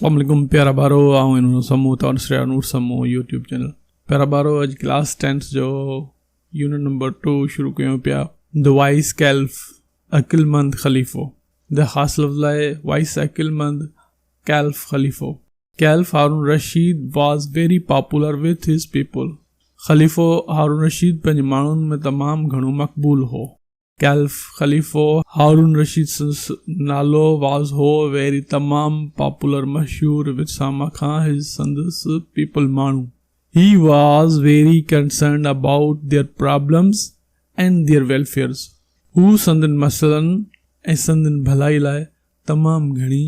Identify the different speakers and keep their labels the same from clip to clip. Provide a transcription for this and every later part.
Speaker 1: اسلام عليڪم پيارا ٻارو آئون انور سمون توهان ڏسي رهيا نور سمون يوٽيوب چينل پيارا ٻارو اڄ ڪلاس ٽينٿ جو يونٽ نمبر ٽو شروع ڪيون پيا the wise Caliph عقلمند خليفو د خاص لفظ لاء وائس عقلمند ڪيلف خليفو Caliph Harun Rashid was very popular with his people خليفو هارون رشيد پنهنجي ماڻهن ۾ تمام گهڻو مقبول هو. ڪيلف، خليفو، هارون رشيد سندس نالو واز هو ويري تمام پاپولر مشهور وٿ ساما کان his سندس پيپل ماڻهو he was very concerned about their problems and their welfares هو سندن مسئلن ۽ سندن ڀلائي لاء تمام گهڻي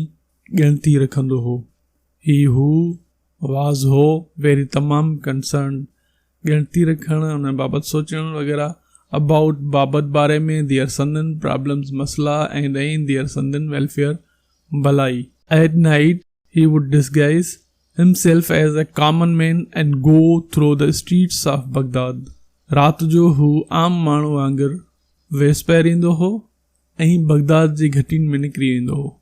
Speaker 1: ڳڻتي رکندو هو هي هو واز هو ويري تمام ڪنسرنڊ ڳڻتي رکڻ، ان بابت سوچڻ وغيره ابائوٽ بابت باري ۾ their سندن پرابلمز مسئلا ۽ ڏئين their سندن ويلفيئر ڀلائي. At night he would disguise himself as a common man and go through the streets of Baghdad رات جو هو عام ماڻهو وانگر ويس پهريندو هو ۽ بغداد جي گهٽين ۾ نڪري ويندو هو.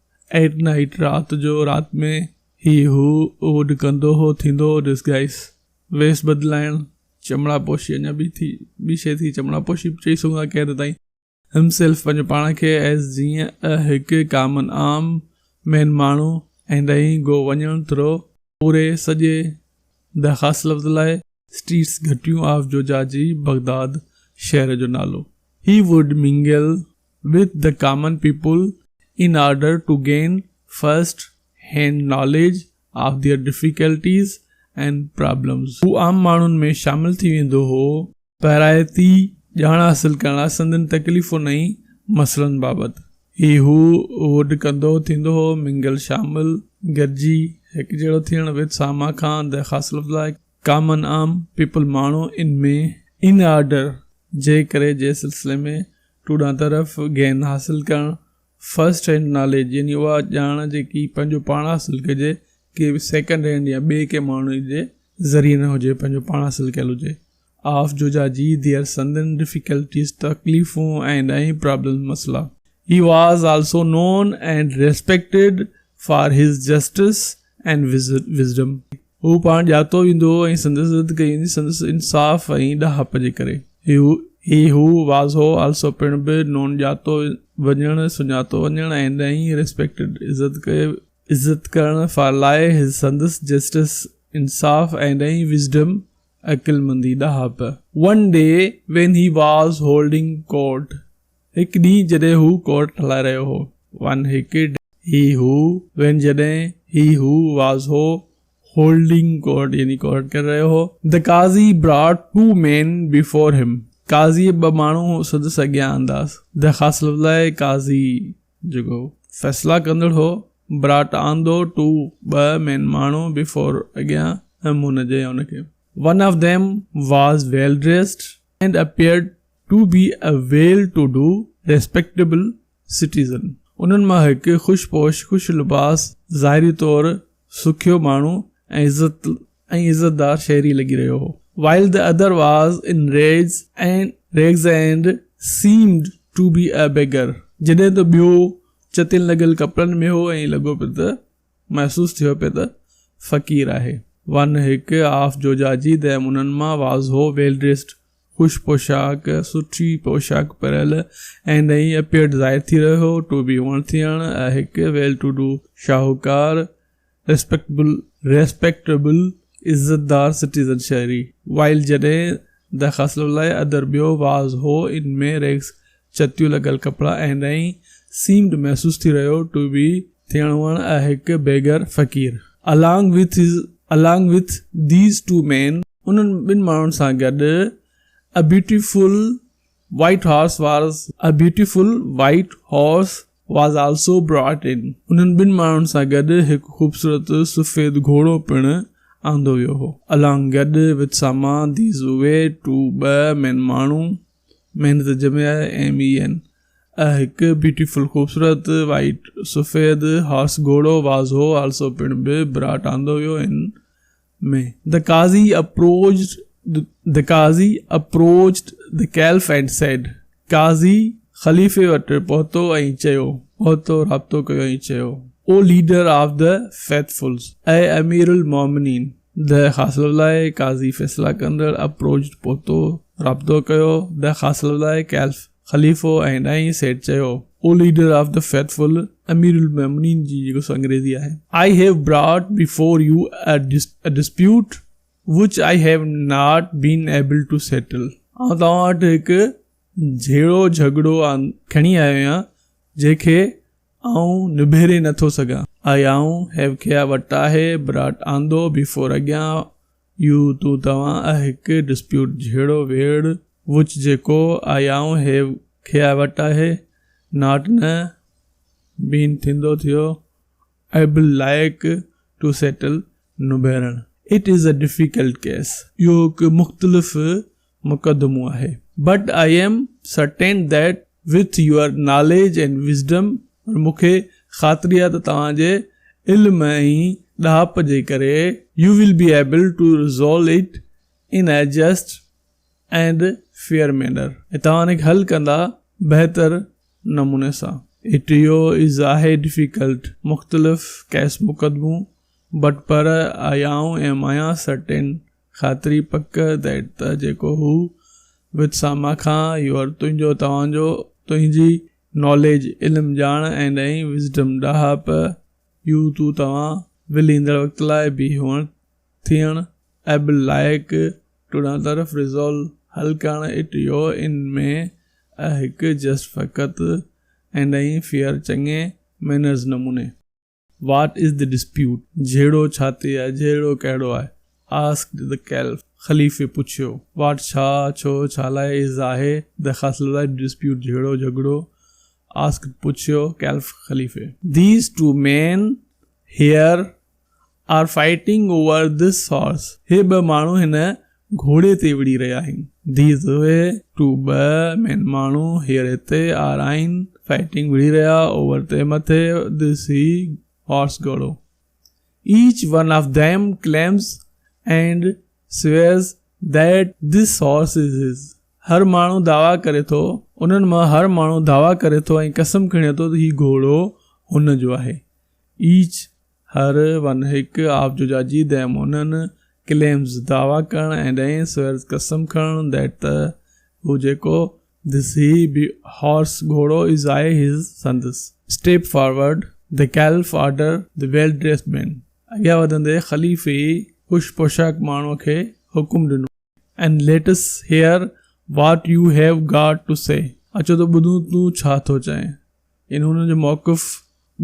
Speaker 1: ايٽ نائيٽ رات جو رات ۾ هي هو ووڊ ڪندو هو ٿيندو هو ڊسگائيز ويس بدلائڻ، چمڙا پوشي اڃا ٻي ٿي ٻي شيء ٿي چمڙا پوشي به چئي سگهون ٿا ڪنهن حد تائين. همسيلف پنهنجو پاڻ کي ايز جيئن ا هڪ ڪامن عام مين ماڻهو ۽ ڏئين گو وڃڻ ٿرو پوري سڄي د خاص لفظ لاء اسٽريٽس گهٽيون آف جو جا جي بغداد شهر جو نالو he would mingle with the common people in order to gain first hand knowledge of their difficulties and problems. هو عام ماڻهن ۾ شامل ٿي ويندو هو. پيرائتي ڄاڻ حاصل ڪرڻ لاء سندن تڪليفن ۽ مسئلن بابت. هي هو ووڊ ڪندو ٿيندو هو. منگل شامل، گڏجي، هڪجهڙو ٿيڻ، وٿ ساما کان، the خاص لفظ لاء، ڪامن عام، پيپل ماڻهو، ان ۾. ان آرڊر، جي ڪري، جي سلسلي ۾، ٽو ڏانهن طرف، گين حاصل ڪرڻ، فرسٽ هينڊ ناليج يعني اها ڄاڻ جيڪي پنهنجو پاڻ حاصل ڪجي ڪي به سيڪنڊ هينڊ يا ٻئي ڪنهن ماڻهو جي ذريعي نه هجي پنهنجو پاڻ حاصل ڪيل هجي آف جو جا جي their سندن ڊفيڪلٽيز تڪليفون ۽ ۽ پرابلمز مسئلا he was also known and respected for his justice and wisdom هو پاڻ ڄاتو ويندو هو ۽ سندس عزت ڪئي ويندي سندس انصاف ۽ ڏاهپ جي ڪري. هي هو، واز هو، آلسو پڻ به، نون ڄاتو وڃڻ، سڃاتو وڃڻ ۽ ڏئين ريسپيڪٽيڊ عزت ڪئي عزت ڪرڻ فار لاء his سندس جسٽس انصاف ۽ ڏئين وزڊم عقلمندي ڏاهپ. One day when he was holding court هڪ ڏينهن جڏهن هو ڪورٽ هلائي رهيو هو. ون هڪ هي هو وين جڏهن هي هو واز هو هولڊنگ ڪورٽ يعني ڪورٽ ڪري رهيو هو. The Qazi brought two men before him قاضيء ٻه ماڻهو سندس اڳيان آندا. The خاص لفظ لاء قاضي جيڪو فيصلا ڪندڙ هو براٽ آندو ٽو ٻه مين ماڻهو بيفور اڳيان هم هن جي ان کي. One of them was well dressed and appeared to be a well to do respectable citizen انهن مان هڪ خوش پوش خوش لباس ظاهري طور سکيو ماڻهو ۽ عزت ۽ عزتدار شهري لڳي رهيو هو while the other was in rags and rags and seemed to be a beggar جڏهن ته ٻيو چتين لڳل ڪپڙن ۾ هو ۽ لڳو پئي ته محسوس ٿيو پئي ته فقير آهي. ون هڪ آف جو جاجي ديم انهن مان واز هو ويل ڊريسڊ خوش پوشاڪ، سٺي پوشاڪ پهريل ۽ نئين اپيئرڊ ظاهر ٿي رهيو هو، ٽو بي هئڻ ٿيڻ، هڪ ويل ٽو do شاهوڪار، ريسپيڪٽبل، Respectable، عزتدار سٽيزن شهري، وائل جڏهن د خاص لاء ادر ٻيو، واز هو، ان ۾ ريگس چتيون لڳل ڪپڙا ۽ نئين سيمڊ محسوس ٿي رهيو ٽو بي ٿيڻ هئڻ هڪ بيگر فقير. Along with his Along with these two men انهن ٻن ماڻهن سان گڏ A beautiful white horse was A beautiful white horse was also brought in انهن ٻن ماڻهن سان گڏ هڪ خوبصورت سفيد گهوڙو پڻ آندو ويو هو. Along گڏ with سامان these اهي two ٻه men ماڻهو محنت جمع آهي ايم اي اين ا هڪ بيوٽيفل خوبصورت وائيٽ سفيد هارس گهوڙو واز هو آلسو پڻ به براٽ آندو ويو ان ۾ the Qazi approached the Qazi approached the caliph and said قاضي خليفي وٽ پهتو ۽ چيو پهتو رابطو ڪيو ۽ چيو. O leader of the faithfuls, اي امير المومنين، the خاص لفظ آهي، قاضي فيصلا ڪندڙ، اپروچڊ پهتو، رابطو ڪيو، the خاص لفظ آهي، ڪيلف خليفو ۽ ڏانهن سيڊ چيو. O leader of the faithful, امير المومنين جي جيڪو سو انگريزي آهي. I have brought before you a dispute which I have not been able to settle. آئون توهان وٽ هڪ جهيڙو جهڳڙو کڻي آيو آهيان جنهن کي آئون نبيري نه ٿو سگهان. آء آئون، هيو کيا وٽ آهي، براٽ آندو، بيفور اڳيان، يو تون توهان، ا هڪ، ڊسپيوٽ جهيڙو، ويڙهه، وچ جيڪو، آء آئون، هيو کيا وٽ آهي، not نه، بين ٿيندو ٿيو، ايبل لائق، ٽو سيٽل نبيرڻ. It is a difficult case اهو هڪ مختلف مقدمو آهي. But I am certain that with your knowledge and wisdom پر مون کي خاطري آهي ته توهان جي علم ۽ ڏاهپ جي ڪري you will be able to resolve it in a just and fair manner ۽ توهان ان کي حل ڪندا بهتر نموني سان. It اهو از آهي ڊفيڪلٽ مختلف ڪيس مقدمو بٽ پر آء آئون ايم آهيان سرٽين خاطري، پڪ، that ته جيڪو هو وٿ سان کان، your تنهنجو، توهان جو، تنهنجي، ناليج، علم، ڄاڻ، اينڊ ۽ وزڊم، ڏاهپ، يو تون، توهان، ول ايندڙ وقت لاء، بي هئڻ، ٿيڻ، ايبل لائق، ٽو ڏانهن طرف، ريزالو حل ڪرڻ، it اهو، ان ۾، ا هڪ، جسٽ فقط، اينڊ ۽ فيئر چڱي، مينرز نموني. What is the dispute? جهيڙو ڇا تي آهي؟ جهيڙو ڪهڙو آهي؟ آسڪڊ the ڪيلف، خليفي پڇيو. واٽ ڇا، ڇو، ڇا لاء، از آهي، the خاص لفظ آهي، ڊسپيوٽ جهيڙو، جهڳڙو، آسڪڊ پڇيو، ڪيلف خليفي. These two men here are fighting over this horse, هي ٻه ماڻهو هن گهوڙي تي وڙهي رهيا آهن. These اهي، ٽو ٻه، مين ماڻهو، هيئر هتي، آر آهن، فائٽنگ وڙهي رهيا، اوور تي مٿي، دس هي، هارس گهوڙو. Each one of them claims and swears that this horse is his, هر ماڻهو دعويٰ ڪري ٿو، انهن مان هر ماڻهو دعويٰ ڪري ٿو ۽ قسم کڻي ٿو ته هي گهوڙو هن جو آهي. ايچ هر ون هڪ آف جو جاجي ديم انهن ڪليمز دعويٰ ڪرڻ ۽ ڏئين سوئرز قسم کڻڻ that ته هو جيڪو دس هي به هارس گهوڙو از آهي his سندس. Step forward the caliph order the well dressed man اڳيان وڌندي خليفي خوش پوشاڪ ماڻهوء کي حڪم ڏنو. And let's hear what you have got to say اچو ته ٻڌون تون ڇا ٿو چئين. يعني هن جو موقف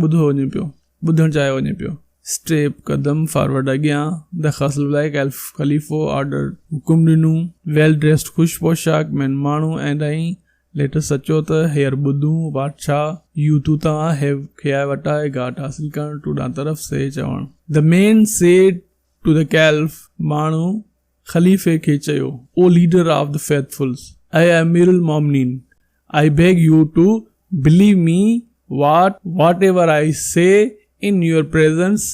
Speaker 1: ٻڌو وڃي پيو، ٻڌڻ چاهيو وڃي پيو. اسٽيپ، قدم، فارورڊ، اڳيان، the خاص لفظ آهي ڪيلف، خليفو، آرڊر، حڪم ڏنو، ويل ڊريسڊ، خوش پوشاڪ، مين، ماڻهو، اينڊ ۽ ليٽس اچو ته هيئر ٻڌون، واٽ ڇا، يو تون توهان، هيو کي آهي وٽ آهي، گاٽ حاصل ڪرڻ، ٽو ڏانهن طرف، سي چوڻ. The man said to the caliph, ماڻهو خليفي کي چيو، O leader of the faithfuls, اي امير المومنين، I beg you to believe me what whatever I say in your presence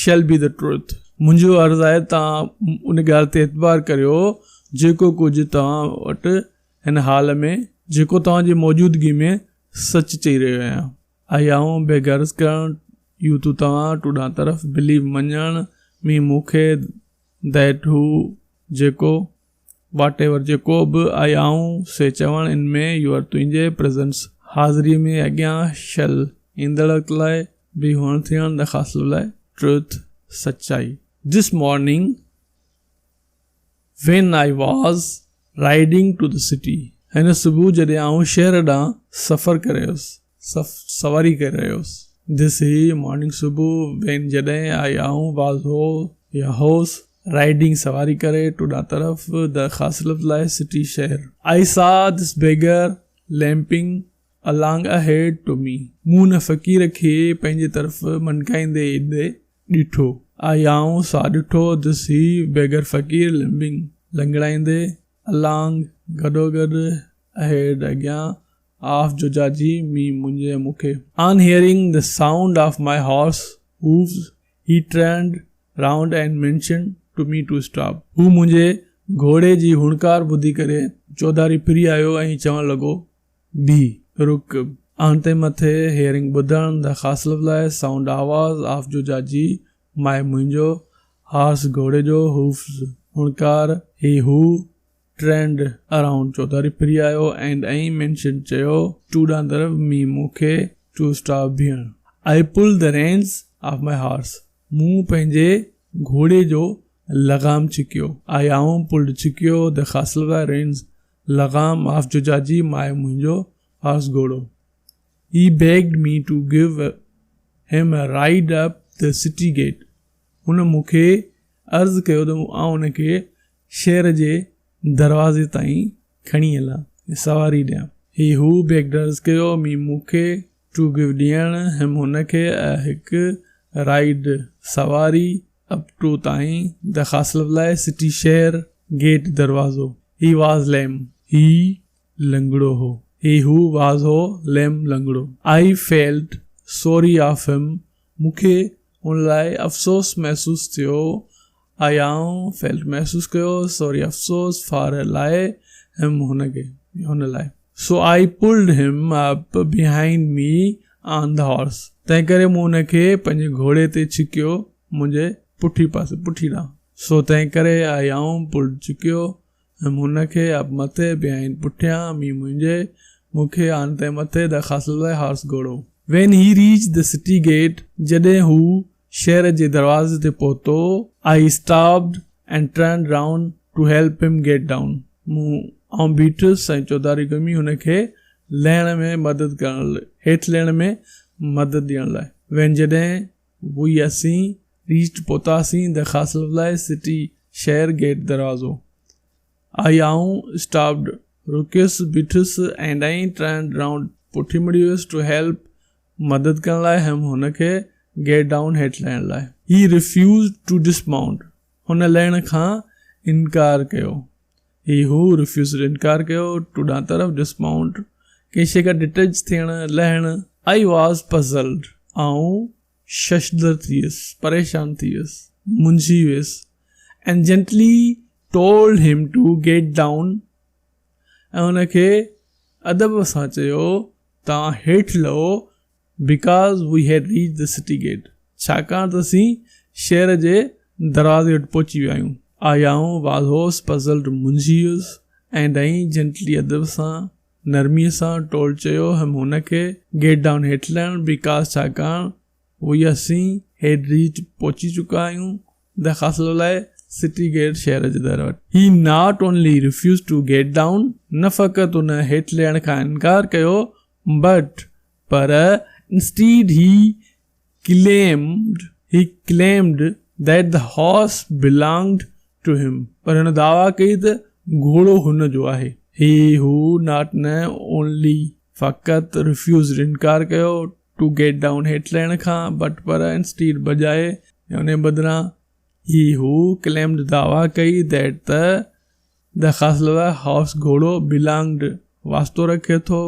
Speaker 1: shall be the truth. منهنجو عرض آهي توهان ان ڳالهه تي اعتبار ڪريو جيڪو ڪجهه توهان وٽ هن حال ۾، جيڪو توهان جي موجودگي ۾ سچ چئي رهيو آهيان. آء آئون بي غرض ڪرڻ، يو تون توهان، ٽو ڏانهن طرف، بليو مڃڻ، مي مون کي، that هو جيڪو، واٽ ايور جيڪو به، آء آئون، سي چوڻ، ان ۾، your تنهنجي، پريزنس حاضريء ۾، اڳيان، شل ايندڙ وقت لاء، بي هئڻ ٿيڻ، the خاص لاء، ٽروٿ سچائي. This morning when I was riding to the city هن صبح جڏهن آئون شهر ڏانهن سفر ڪري رهيو هوس، سواري ڪري رهيو هوس. This هي، مارننگ صبح، وين جڏهن، آء آئون، واز هو يا هوس، رائيڊنگ سواري ڪري، ٽو ڏانهن طرف، the خاص لفظ لاء، سٽي شهر. I saw this beggar limping along ahead to me مون ان فقير کي پنهنجي طرف منڪائيندي ايندي ڏٺو. آء آئون، سا ڏٺو، دس هي، بيگر فقير، لمپنگ لنگڙائيندي، الانگ گڏوگڏ، اهيڊ اڳيان، آف جو جاجي، مي منهنجي مون کي. On hearing the sound of my horse hooves he turned round and mentioned to me to stop. هو منهنجي گهوڙي جي هڻڪار ٻڌي ڪري چوڌاري ڦري آيو ۽ چوڻ لڳو، بيهه، رڪ. آن تي مٿي، هيئرنگ ٻڌڻ، د خاص لفظ لاء، سائونڊ آواز، آف جو جا جي، ماء منهنجو، هارس گهوڙي جو، هوفز هڻڪار، هي هو، ٽرنڊ ارائونڊ چوڌاري ڦري آيو، اينڊ ۽ مينشنڊ چيو، ٽو ڏانهن طرف، مي مون کي، ٽو اسٽاپ بيهڻ. I pulled the reins off my horse مون پنهنجي گهوڙي جو لغام ڇڪيو. آء آئون، پلڊ ڇڪيو، د خاص لفظ آهي، رينز لغام، آف جو جا جي، ماء منهنجو، هارس گهوڙو. He begged me to give him a ride up the city gate. هن مون کي عرض ڪيو ته آئون هن کي شهر جي دروازي تائين کڻي هلان ۽ سواري ڏيان. هي هو بيگڊ عرض ڪيو، مي مون کي، ٽو گيو ڏيڻ، هم هن کي، ا هڪ، رائيڊ سواري، اپ ٽو تائين، د خاص لفظ لاء، سٽي شهر، گيٽ دروازو. هي واز ليم هي لنگڙو هو. هي هو واز هو ليم لنگڙو. I felt sorry of him مون کي هن لاء افسوس محسوس ٿيو. آء آئون فيلٽ محسوس ڪيو سوري افسوس فار لاء هم هن کي هن لاء. So I pulled him up behind me on the horse تنهن ڪري مون هن کي پنهنجي گهوڙي تي ڇڪيو منهنجي پٺي پاسي پٺي ڏانهن. سو تنهن ڪري آء آئون پلڊ ڇڪيو هم هن کي اپ مٿي بيهائينڊ پٺيان مي منهنجي مون کي آن تنهن مٿي د خاص لاء هارس گهوڙو. When he reached the city gate جڏهن هو شهر جي دروازي تي پهتو. I stopped and turned round to help him get down مون آئون بيٺس ۽ چوڌاري گهمي هن کي لهڻ ۾ مدد ڪرڻ هيٺ لهڻ ۾ مدد ڏيڻ لاء. When جڏهن وي اسين ريچڊ پهتاسين د خاص لفظ لاء سٽي شهر گيٽ دروازو. آء آئون اسٽاپڊ رڪيس بيٺس اينڊ ۽ ٽرنڊ رائونڊ پٺي مڙي ويس ٽو هيلپ مدد ڪرڻ لاء هيم هن کي گيٽ ڊائون هيٺ لهڻ لاء. هي ريفيوزڊ ٽو ڊسمائونٽ هن لهڻ کان انڪار ڪيو. هي هو ريفيوزڊ انڪار ڪيو ٽو ڏانهن طرف ڊسمائونٽ ڪنهن شيء کان ڊٽيچ ٿيڻ لهڻ. I was puzzled آئون ششدر ٿي ويس پريشان ٿي ويس منجهي ويس and gently told him to get down ۽ ان کي ادب سان چيو توهان هيٺ لهو because we had reached the city gate ڇاڪاڻ ته اسين شهر جي دروازي وٽ پهچي ويا آهيون. آء آئون واز هوس پزلڊ منجهي ويس ۽ ۽ جينٽلي ادب سان نرميء سان ٽولڊ چيو هيم هن کي گيٽ ڊائون هيٺ لهڻ because ڇاڪاڻ وي اسين هيڊ ريچڊ پهچي چڪا آهيون د خاصلو لاء سٽي گيٽ شهر جي در وٽ. He not only refused to get down نه فقط هن هيٺ لهڻ کان انڪار ڪيو بٽ پر instead he claimed he claimed that the horse belonged to him پر هن دعويٰ ڪئي ته گهوڙو هن جو آهي. هي هو not نه اونلي فقط ريفيوزڊ انڪار ڪيو ٽو گيٽ ڊائون هيٺ لهڻ کان بٽ پر انسٽيڊ بجاء يا ان بدران هي هو ڪليمڊ دعويٰ ڪئي that ته د خاص لفظ هارس گهوڙو بلانگڊ واسطو رکي ٿو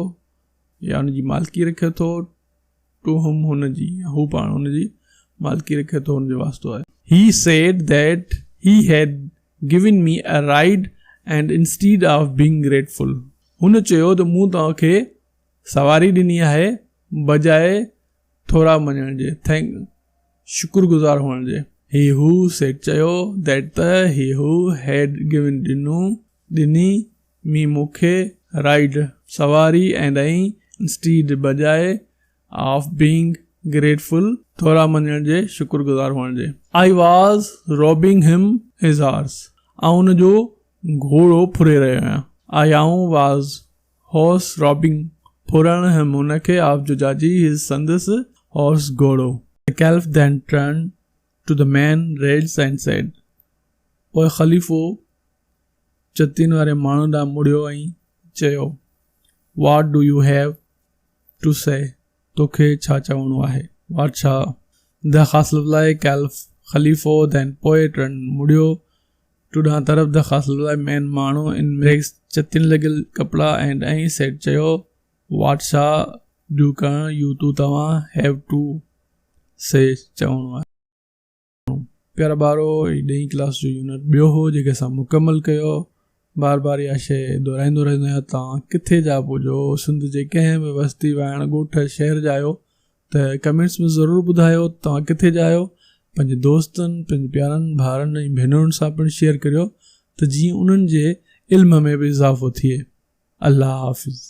Speaker 1: يا ان جي مالڪي رکي ٿو ٽو هم هن جي يا هو پاڻ ان جي مالڪي رکي ٿو ان جو واسطو آهي. He said that he had given me a ride and instead of being grateful هن چيو ته مون توهان کي سواري ڏني آهي بجاء ٿورا مڃڻ جي thank شڪر گذار هئڻ جي. He who said چيو that ته he who had given ڏنو ڏني مي مون کي رائيڊ، سواري، اينڊ ۽ انسٽيڊ، بجاء، آف بينگ گريٽفل، ٿورا مڃڻ جي، شڪر گذار هئڻ جي. I was robbing him his horse, آئون هن جو گهوڙو ڦري رهيو آهيان. آء آئون واز هوس رابنگ، ڦرڻ، هم هن کي، آف جو جاجي، his سندس، هارس گهوڙو. The caliph then turned to the man reads and said, پوء خليفو چتين واري ماڻهو ڏانهن مڙيو ۽ چيو، what do you have to say, توکي ڇا چوڻو آهي؟ واٽ ڇا؟ د خاص لفظ لاء ڪيلف، خليفو، دين پوء، ٽرن مڙيو، ٽو ڏانهن طرف، د خاص لفظ لاء مين ماڻهو، ان ريگس چتين لڳل ڪپڙا، اينڊ ۽ سيڊ چيو، واٽ ڇا، do ڪرڻ، يو تون توهان، have two سي چوڻو آهي. پيارا ٻارو هي ڏهين ڪلاس جو يونٽ ٻيو هو جيڪي اسان مڪمل ڪيو. بار بار اها شيء دهرائيندو رهندو آهيان توهان ڪٿي جا به هجو سنڌ جي ڪنهن به وستي واهڻ ڳوٺ شهر جا آهيو ته ڪمينٽس ۾ ضرور ٻڌايو توهان ڪٿي جا آهيو پنهنجي دوستن پنهنجي پيارن ڀائرن ۽ ڀينرن سان پڻ شيئر ڪريو ته جيئن انهن جي علم ۾ به اضافو ٿئي الله حافظ.